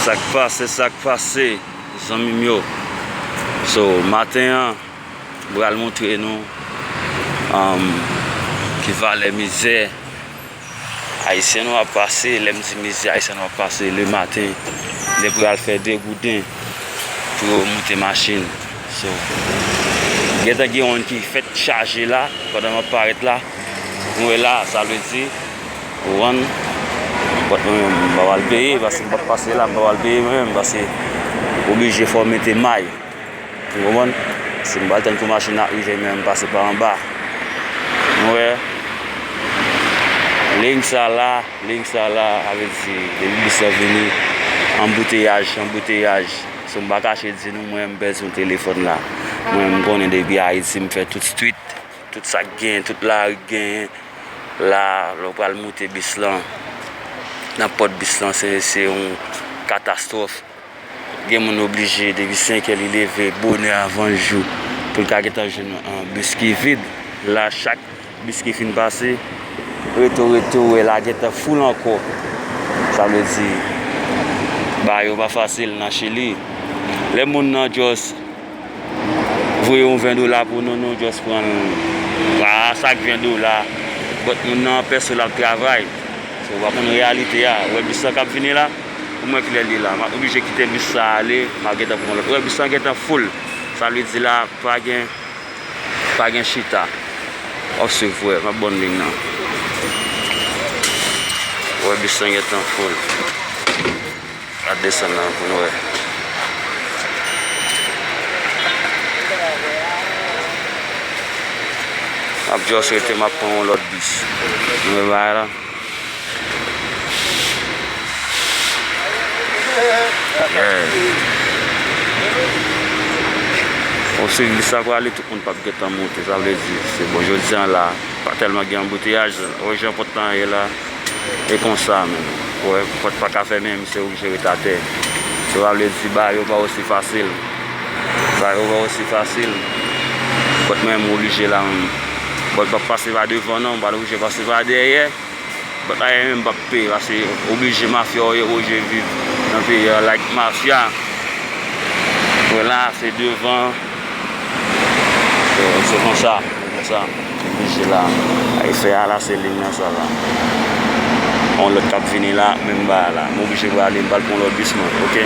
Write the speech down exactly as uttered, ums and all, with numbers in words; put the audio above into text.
Sa k pase, sa k pase, zanmi m yo. So, maten an, m pral montre nou, um, ki valè mizè Ayisyen nou ap pase. Lè m di mizè Ayisyen nou ap pase, le maten, lè pou y al fè degouden pou yo moute machin. So, gentan gen youn ki fèk chaje la, pandan m ap parèt la. Nou wè la, sa vle di, ou konprann? But mwen menm, m pa pral peye, paske m p ap pase la, m pa pral peye mwen menm, paske oblije fò w mete may. Ou konprann? Si m pral tann pou machin nan rive, men m pase pa anba. Nou wè, liy sa la, liy sa la, sa vle di, depi bis la vini, anbouteyaj, anbouteyaj. So, m pa kache di nou, mwen, m pèdi yon telefòn la. Mwen, m konnen depi Ayiti, m fè tout street, tout sa k genyen, tout lari k genyen. La, lè w pral moute bis lan, nan pòt bis lan, se, se yon katastwòf. Gen moun oblije, depi senk è, li leve bonè avan jou pou l ka gentan jwenn, ah, bis ki vid. La, chak bis ki fin pase, reto, reto, wè la gentan full ankò. Sa vle di, bagay yo pa fasil nan Chili. Lè moun nan just voye yon ven dola pou nou, nou just pran l. Ah, sa k ven dola. But moun nan pèso l ap travay. So, w pa konn reyalite a. Ou wè bis lan k ap vini la? Ou mwen kilè li la. M ap oblije kite bis sa ale. M ap gentan pran lòt. Ou wè bis lan gentan full. Sa vle di la, pa gen, pa gen chita. W ap swiv, frè. M ap ban w liy nan. Ou wè bis lan gentan full. Ap desann nan pou nou wè. M ap just rete, m ap pran yon lòt bis. Nou wè bagay la? Yeah. Ou swiv bis la prale, tout moun p ap gentan monte, sa vle di, se bon, jodi a la, pa tèlman gen anbouteyaj, wè jan pòt lan ye la, e konsa menm. Wè, pòt pa ka fèmen, misye oblije ret atè. Sa vle di, bagay yo pa osi fasil. Bagay yo pa osi fasil. Pòt mwen, m oblije la menm. Pòt pa pase pa devan non, m pa oblije pase pa dèyè. But la menm m p ap peye, paske oblije mafya w ye, oblije viv nan peyi a like mafya. Wè la, se devan. So, se konsa, se konsa. Oblije la. Ay fè a la, se liy nan sa la. Yon lòt k ap vini la, menm bagay la. M oblije prale, m pral pran lòt bis mwen, oke?